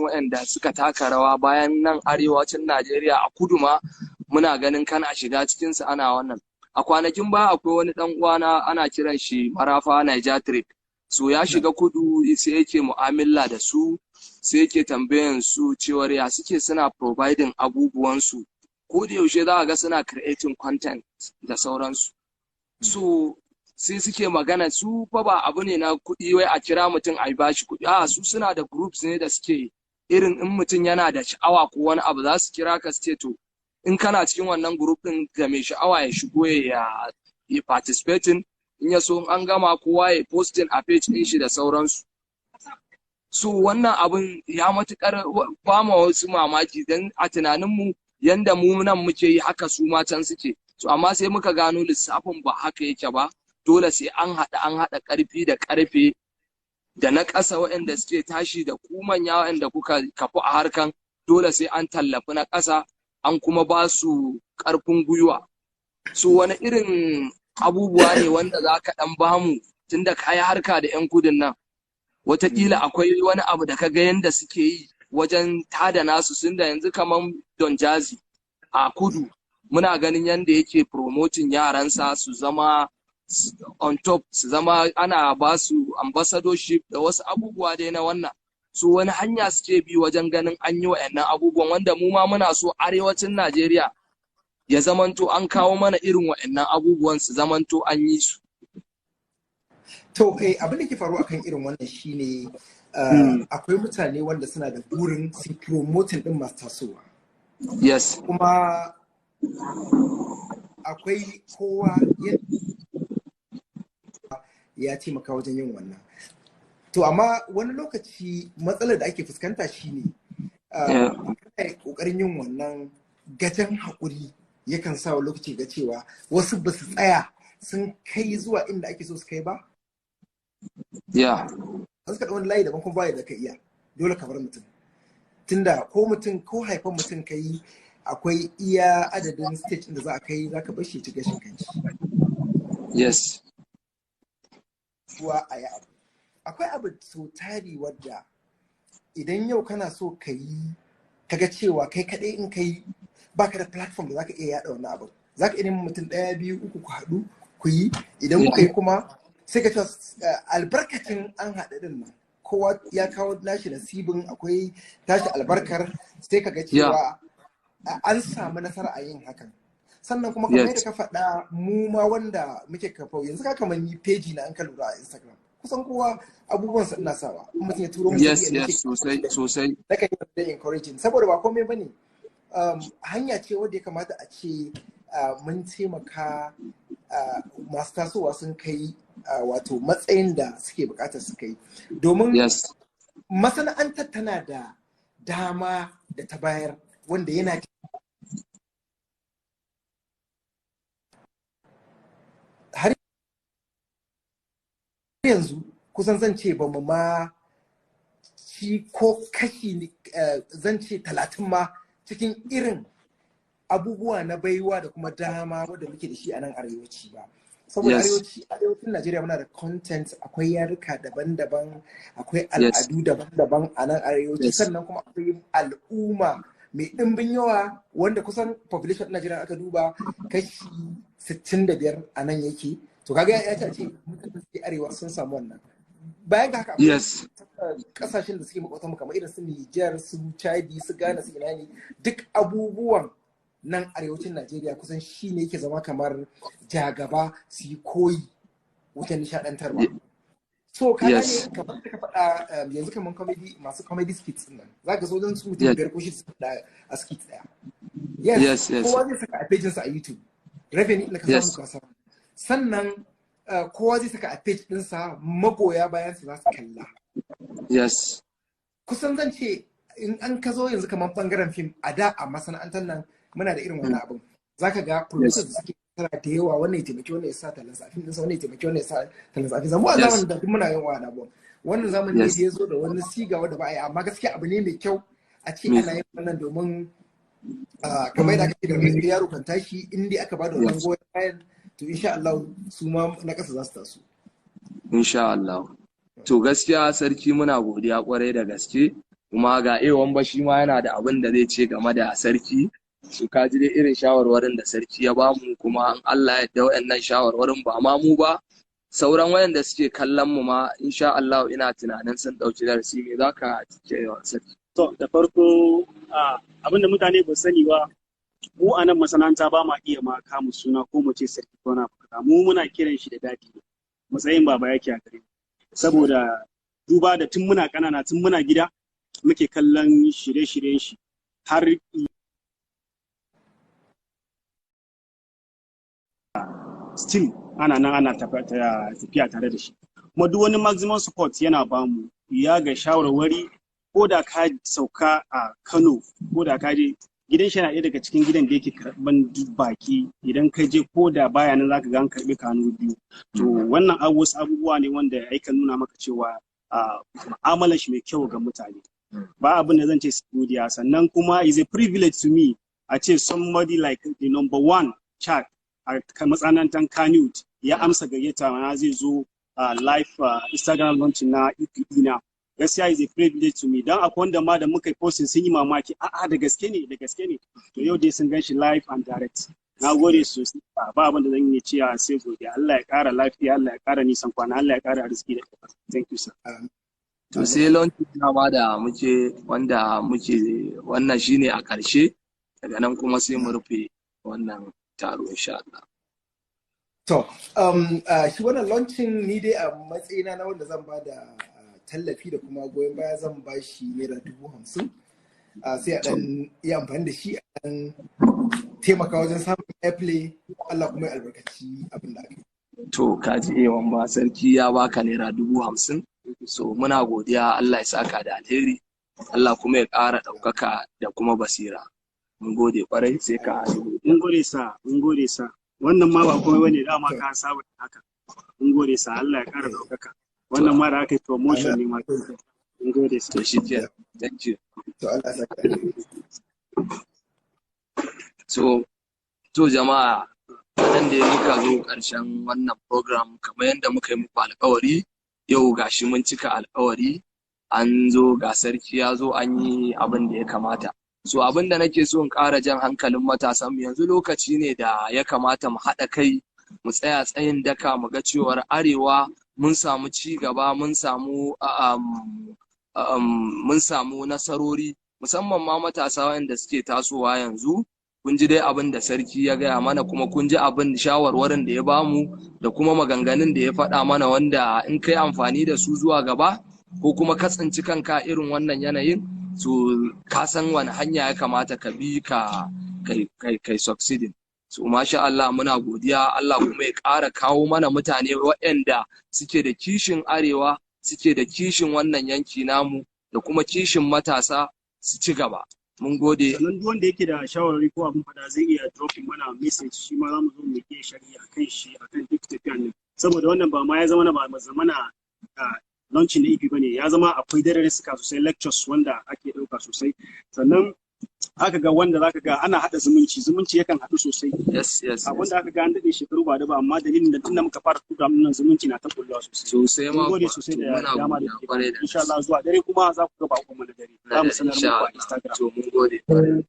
Waɗanda suka taka rawa bayan nan arewacin Najeriya, a kudu ma muna ganin kana shiga cikinsu ana wannan. A kwanakin baya akwai wani ɗan uwana, ana kiran shi Marafa Niger Trip. So ya shiga kudu, sai yake mu'amala da su, sai yake tambayan su cewar ya suke suna providing abubuwansu. Ko da yaushe za a ga suna creating content da sauransu. So sai suke magana, su fa ba abu ne na kuɗi wai a kira mutum a bashi kuɗi. A su suna da groups ne da suke irin in mutum yana da sha'awa ko wani abu, za su kira ka su ce to, in kana cikin wannan group din, ga mai sha'awa ya shigo ya yi participating. In ya so an gama, kowa ya posting a page din shi da sauransu. So wannan abun ya matukar ba mu wasu mamaki, don a tunaninmu yanda mu nan muke yi, haka su ma can suke. So amma sai muka gano lissafin ba haka yake ba. Dole sai an haɗa, an haɗa ƙarfi da ƙarfe da na ƙasa waɗanda suke tashi da ku manya waɗanda kuka kafu a harkan. Dole sai an tallafi na ƙasa, an kuma ba su ƙarfin gwiwa. So wani irin abubuwa ne wanda za ka ɗan bamu, tunda ka yi harka da 'yan kudin nan? Wataƙila akwai wani abu da ka ga yanda suke yi wajen tada nasu sun da yanzu, kamar Don Jazzy a kudu, muna ganin yanda yake promoting yaransa su zama on top, su zama ana ba su ambassadorship da wasu abubuwa dai na wannan. So wani hanya suke bi wajen ganin an yi wa'annan abubuwan, wanda mu ma muna so arewacin Najeriya ya zamanto an kawo mana irin wa'annan abubuwan, su zamanto an yi su? To, abin da ke faruwa akan irin wannan shine akwai mutane wanda suna da burin su promoting din masu tasowa. Kuma akwai kowa ya taimaka wajen yin wannan. To amma wani lokaci matsalar da ake fuskanta shine kana kokarin yin wannan, gajen haƙuri yakan sa wani lokaci ga cewa wasu ba su tsaya sun kai zuwa inda ake so su kai ba. Suka wani layi daban, kuma baya da ka iya, dole ka bar mutum, tunda ko mutum ko haifan mutum ka yi, akwai iya adadin stage da za a kai, za ka bar shi ci gashin kanshi. Kuwa a yi abu, akwai abu sau tari wadda idan yau kana so ka yi, kaga cewa kai kaɗai in ka yi, baka da platform da zaka iya yada wannan abu, zaka iya neman mutum ɗaya, biyu, uku, ku haɗu ku yi. Idan kuka yi kuma, sai ka cewa albarkacin an haɗu din nan, kowa ya kawo nashi nasibin, akwai tashi albarkar, sai ka ga cewa an samu nasara a yin hakan. Sannan kuma kamar yadda ka faɗa, mu ma wanda muke kafa yanzu, ka kamar ni page na, an ka lura a Instagram, kusan kowa abubuwan sa ina sawa. In mutum ya turo mu, Yes, sosai sosai. Nakan yi da encouraging, saboda ba komai bane, hanya ce wadda ya kamata a ce mun taimaka masu tasowa sun kai wato matsayin da suke bukatar su kai, domin masana'antar tana da dama da ta bayar wanda yana har yanzu kusan zan ce ba mu ma ci ko kashi zan ce 30 ma cikin irin abubuwa na baiwa da kuma dama wadda muke da shi a nan arewaci ba, saboda arewacin Najeriya muna da content, akwai yaruka daban-daban, akwai al'adu daban-daban a nan arewaci. Sannan kuma akwai al'umma mai ɗimbin yawa, wanda kusan population Najeriya aka duba, kashi 65 a nan yake. To kaga ya ce mutanen da suke arewa sun samu wannan. Bayan ga haka, akwai kasashen da suke makwabtan mu, kamar irin su Niger, su Chadi, su Ghana, su ina ne, duk abubuwan nan arewacin Najeriya kusan shi ne yake zama kamar jagaba su yi koyi wajen nishadantarwa. So ka gane, kamar da ka faɗa, yanzu kamar comedy, masu comedy skits din nan, za ka so don su mutum biyar ko shida su faɗa a skit ɗaya. Kowa zai saka a page sa a YouTube. Revenue da ka samu, ka samu. Sannan kowa zai saka a page ɗinsa, magoya bayan su za su kalla. Kusan zan ce in an ka zo yanzu kamar bangaren fim, a da a masana'antar nan muna da irin wannan abin. Zaka ga producers da suke tara da yawa, wannan ya taimaki wannan ya sa tallan sa a fim ɗinsa, wannan ya taimaki wannan ya sa tallan sa a fim. Mu a zamanin da duk muna yin wannan abubuwan. Wannan zamani ne da ya zo da wani siga wanda ba a yi, amma gaskiya abu ne mai kyau a ce ana yin wannan, domin kamar yadda aka ce, da yaro kan tashi, in dai aka bada wannan goyon bayan, to insha Allah su ma na ƙasa za su taso. Insha Allah. To gaskiya sarki, muna godiya kwarai da gaske. Kuma ga Ewan ba, shi ma yana da abin da zai ce game da sarki. Su ka ji dai irin shawarwarin da sarki ya bamu, kuma in Allah ya yarda waɗannan shawarwarin, ba ma mu ba, sauran wayanda suke kallon mu ma, insha Allah ina tunanin sun ɗauki darasi. Me za ka ce wa sarki? To, da farko, abinda mutane ba sani ba, mu a nan masana'anta ba ma iya ma kama suna ko mu ce sarki ko na kaza. Mu muna kiran shi da daddy, matsayin baba yake a gare mu. Saboda duba da tun muna ƙanana, tun muna gida, muke kallon shirye-shiryen shi har still ana nan ana tafiya tare da shi. Kuma duk wani maximum support yana bamu, ya ga shawarwari, ko da ka sauka a Kano, ko da ka je gidan shi, yana ɗaya daga cikin gidan da yake karɓan duk baki. Idan ka je, ko da baya nan, zaka ga an karɓi kanu biyu. To, wannan wasu abubuwa ne wanda ya nuna maka cewa mu'amalar shi mai kyau ga mutane. Ba abin da zan ce sai godiya. Sannan kuma is a privilege to me a ce somebody like the number one chat a masana'antar Kannywood ya amsa gayyata na, zai zo live Instagram launching na EP ɗina. Gaskiya is a privilege to me, dan akwai wanda ma da muka yi posting sun yi mamaki, a'a, da gaske ne, da gaske ne. To, yau dai sun ganshi live and direct. Na gode sosai, ba abin da zan iya cewa sai godiya. Allah ya kara lafiya, Allah ya kara nisan kwana, Allah ya kara arziki da Thank you, sir. To, sai launching dama da muke, wanda muke wannan shine a ƙarshe. Daga nan kuma sai mu rufe wannan taro insha Allah. To, shi wannan launching, ni dai a matsayina na wanda zan ba da tallafi da kuma goyon baya, zan ba shi ₦50,000. Sai a ɗan yi amfani da shi a ɗan taimaka wajen samun airplay. Allah kuma ya albarkaci abin da aka yi. To, kaji Ewan ba, sarki ya baka ₦50,000. So muna godiya, Allah ya saka da alheri, Allah kuma ya ƙara ɗaukaka da kuma basira. Mun gode kwarai, sai ka Mun gode sa, mun gode sa. Wannan ma ba komai bane, dama ka saba da haka. Mun gode sa, Allah ya kara ɗaukaka. Wannan ma da aka yi promotion ne ma. Mun gode sa. To, shi ke, thank you. To, Allah ya saka da alheri. So, to jama'a, nan da muka zo ƙarshen wannan program. Kamar yadda muka yi muku alkawari, yau gashi mun cika alkawari, an zo, ga sarki ya zo, an yi abin da ya kamata. So abin da nake so in ƙara jan hankalin matasan mu yanzu, lokaci ne da ya kamata mu haɗa kai, mu tsaya tsayin daka, mu ga cewar arewa mun samu ci gaba, mun samu nasarori, musamman ma matasa wanda suke tasowa yanzu. Kun ji dai abin da sarki ya gaya mana, kuma kun ji abin shawarwarin da ya bamu da kuma maganganun da ya faɗa mana, wanda in kai amfani da su zuwa gaba, ko kuma ka tsinci kanka irin wannan yanayin, so ka san wani hanya ya kamata ka bi ka kai kai kai succeeding. So masha Allah, muna godiya. Allah kuma ya ƙara kawo mana mutane waɗanda suke da kishin arewa, suke da kishin wannan yanki namu, da kuma kishin matasa su ci gaba. Mun gode. Sannan duk wanda yake da shawarwari ko abin fada zai iya dropping mana message, shi ma za mu zo mu yi sharhi akan shi, akan duk tafiyan nan, saboda wannan ba ma ya zama na ba zamana launching na EP bane, ya zama akwai darussuka sosai, lectures wanda ake ɗauka sosai. Sannan aka ga wanda zaka ga ana haɗa zumunci, zumunci yakan haɗu sosai. Yes. Abin da aka ga an daɗe shekaru ba da ba, amma dalilin da tunda muka fara program nan, zumunci na ta kulluwa sosai. Sosai ma Mun gode kuwa. sosai To, da muna dama da godiya kuke. kwarai da Insha Allah zuwa dare kuma za ku ga bakon mu na dare, za mu sanar Insha muku a Allah. Instagram. To, mun gode kwarai.